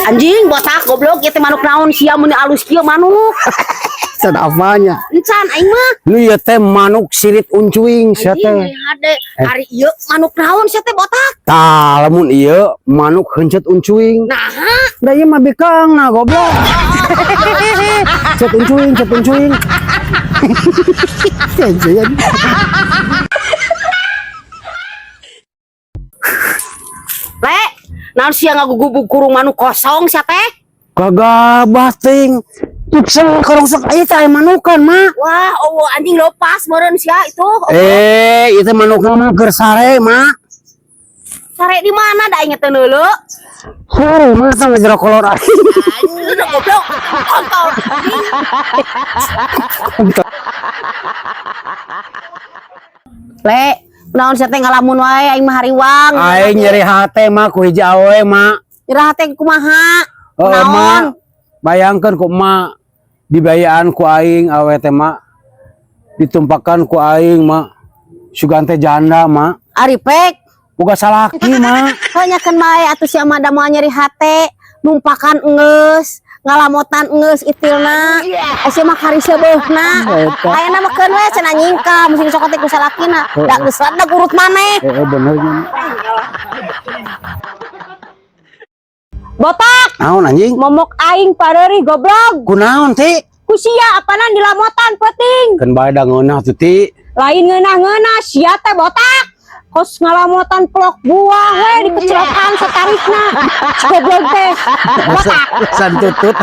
Anjing botak goblok ieu teh manuk naon sia mun alus kieu manuk. Can apanya? Encan aing mah. Nu ieu teh manuk sirit uncuing sia Anjing teh. hade ari ieu manuk naon sia teh botak. Tah lamun ieu manuk heuncet uncuing. Nah, Da ieu mah bikang nah goblok. Cet uncuing, cet uncuing. Anjing. Le, naon sia ngagugubug kurung manuk kosong sia teh? Kagak bating. Tuksel korongsok ieu teh aya manukan mah. Wah, oh anjing lepas meureun sia itu. Eh, ieu teh manukna mah keur sare mah. Sare di mana da aing teh neuleu? Sare mah teh ngejero kolor aing. Anjing goblok. Kontol. Le, naon sia teh ngalamun wae aing mah hariwang. Aing nyeri hate mah ku hiji awewe mah. Nyeri hate kumaha? Oh, Naon? mak, bayangkan ku emak dibayaan ku aing awe teh mak ditumpakan ku aing mak sugan teh janda mak Ari pek. boga salaki mak. Hanyakeun bae atuh sia mah da moal nyeri hate, numpakan enggeus, ngalamotan enggeus itilna. Sia mah kariseu beuhna. Eta. Ayeuna mah keun we cenah nyingkah mesti sok teh ku salakina. Da geus da urut maneh. Eh, bener nya. Botak, Naon anjing? momok aing pareurih goblok. Kunaon ti? Ku sia apanan dilamotan peuting. Keun bae da ngeunah tuh ti. Lain ngeunah-ngeunah sia teh botak. Kos ngalamotan pelok buah we dikecelokan satarikna. Goblok teh. Botak. San tutut.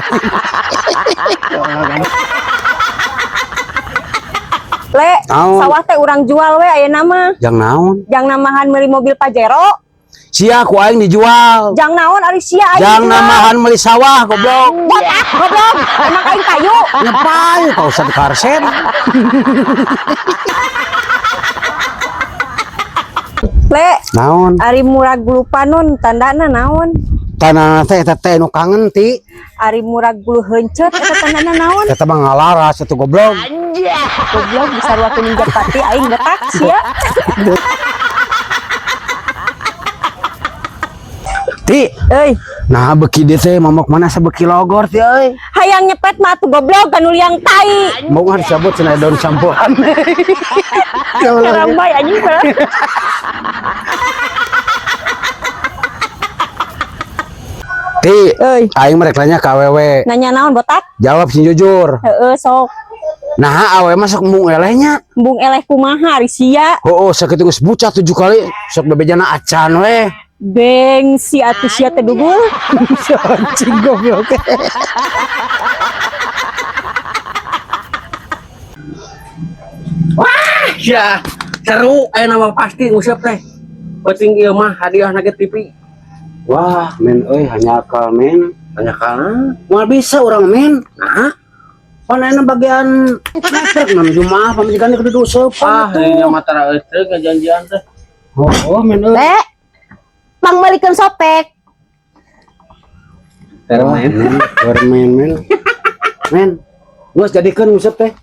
Le, Naon? sawah teh urang jual we ayeuna mah. Jang naon? Jang namahan meuli mobil Pajero, Sia ku aing dijual. jang naon ari sia aing. Jang jual. namahan meuli sawah goblok. Botak, goblok. Emang aing kayu. Nyepai kau usah karsen. Le, Naon? ari murag bulu panon tandana naon? Tanah teh eta teh nu kangen ti. Ari murag bulu heuncet eta tandana naon? Eta mah ngalaras atuh goblok. Goblok bisa waktu ninjak pati aing botak sia. Ti, Euy, nah beki dieu teh momok mana sabeki logor ti euy. hayang nyepet mah atuh goblok kanu liang tai. Mau nggak disebut cenah daun sampoan. Karambay anjing mah. Ti, Euy, aing mah rek nanya ka awewe. nanya naon botak? Jawab sing jujur. Heeh, sok. Nah, awewe mah sok embung elehnya. Embung eleh kumaha ari sia? Oh, sakitu geus bucat 7 kali, sok bebejana acan we. Gengsi atuh sia teh dugul. Anjing goblok. Ya, seru aya nama pasti nguseup teh. Penting ieu mah hadiah nugget TV. Wah, men euy hanya akal men. Banyak kana. Moal bisa urang men. Nah, Pan ayeuna bagian metrek nan Jumaah pamajikan kudu diuseupan ah, atuh. ini mah tara eusteuk ngajanjian teh. Oh, men euy. Le, pangmeulikeun sopek. Permen. Permen men. Men, geus jadikeun nguseup teh.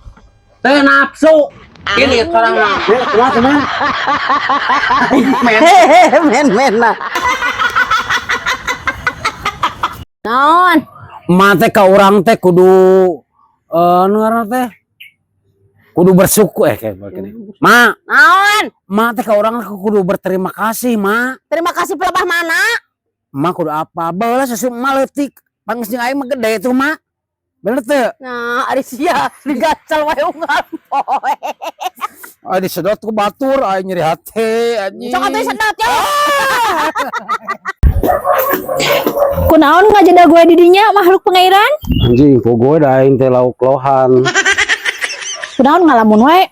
Teh nafsu. Ini sekarang mah. Men, kumaha teh men? Men. Men men nah. Naon? Emak teh ka urang teh kudu nu ngaranna teh kudu bersyukur kayak begini. Ma, Naon? ma teh ka urang kudu berterima kasih, ma. Terima kasih pelebah mana? Ma kudu apa? Baheula susu emak leutik. Pangeus jeung aing mah gede tuh, ma. Bener teu? Nah, ari sia digacal wae unggal poe. Ah disedot ku batur aing nyeri hate anjing. Sok atuh sedot yo. Kunaon ngajeda gue didinya makhluk pengairan? Anjing, pogo da aing teh lauk lohan. Kunaon ngalamun wae?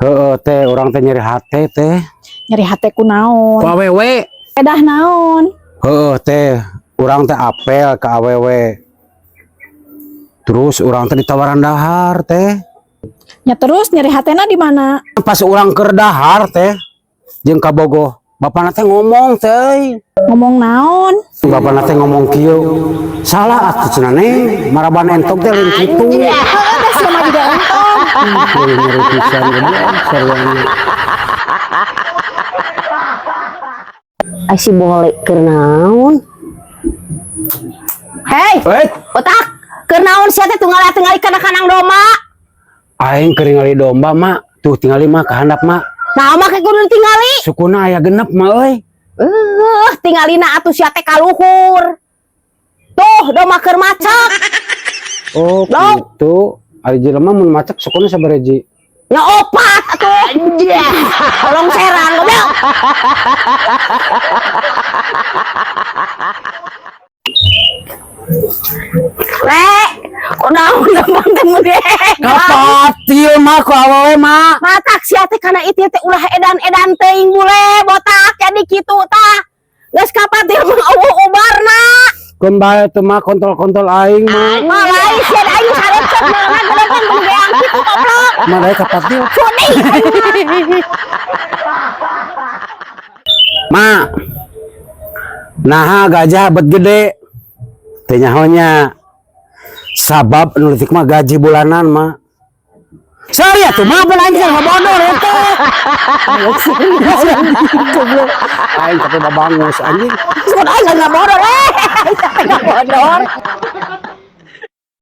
Heeh teh urang teh nyeri hate teh. Nyeri hate kunaon? Ku awewe. Edah naon? Heeh teh urang teh apel ka awewe. Terus urang teh ditawaran dahar teh. Ya terus nyeri hatena di mana? Pas urang keur dahar teh jeung kabogoh, bapana teh ngomong teh. Ngomong naon? Bapana teh ngomong kieu. Salah atuh cenah neng, maraban entog teh lain kitu. Heeh, dah sia mah juga entong. Nyeri nyeri pisan goblok sarwana. Ai si boleh keur naon? Hei, Eh, botak. Keur naon sia teh tunggal-tingali kana kandang domba? Aing keur ningali domba, Mak. Tuh tingali mah ka handap, Mak. Nah, make kudu tingali. Sukuna aya 6, Mak euy. Tingalina atuh sia teh kaluhur. Tuh, domba keur macak. Oh, Dong. gitu. Ari jelema mun macak sukuna sabaraha hiji? Nya opat atuh. Tolong serang goblok. Le, kunaon lempang teh mun Kapatil mah ku awewe, Mak. Matak sia teh kana ieu teh ulah edan-edan teuing, bule botak jadi kitu tah. Geus kapatil mah eueuh ubarna. Keun bae teu mah kontrol-kontrol aing, Mak. Mah lain sia da aing sareupkeun mah gedepan mun geang kitu, goblok. Mah dae kapatil. Sudi aing mah. Mak. Naha gajah bet gede? Teu nyaho nya. Sabab nu leutik mah gaji bulanan, Mak. Sorry atuh mah belanja ngabodor eta. Goblok. Aing tapi babangus anjing. Sudah aing nggak bodor eh. Nggak bodor.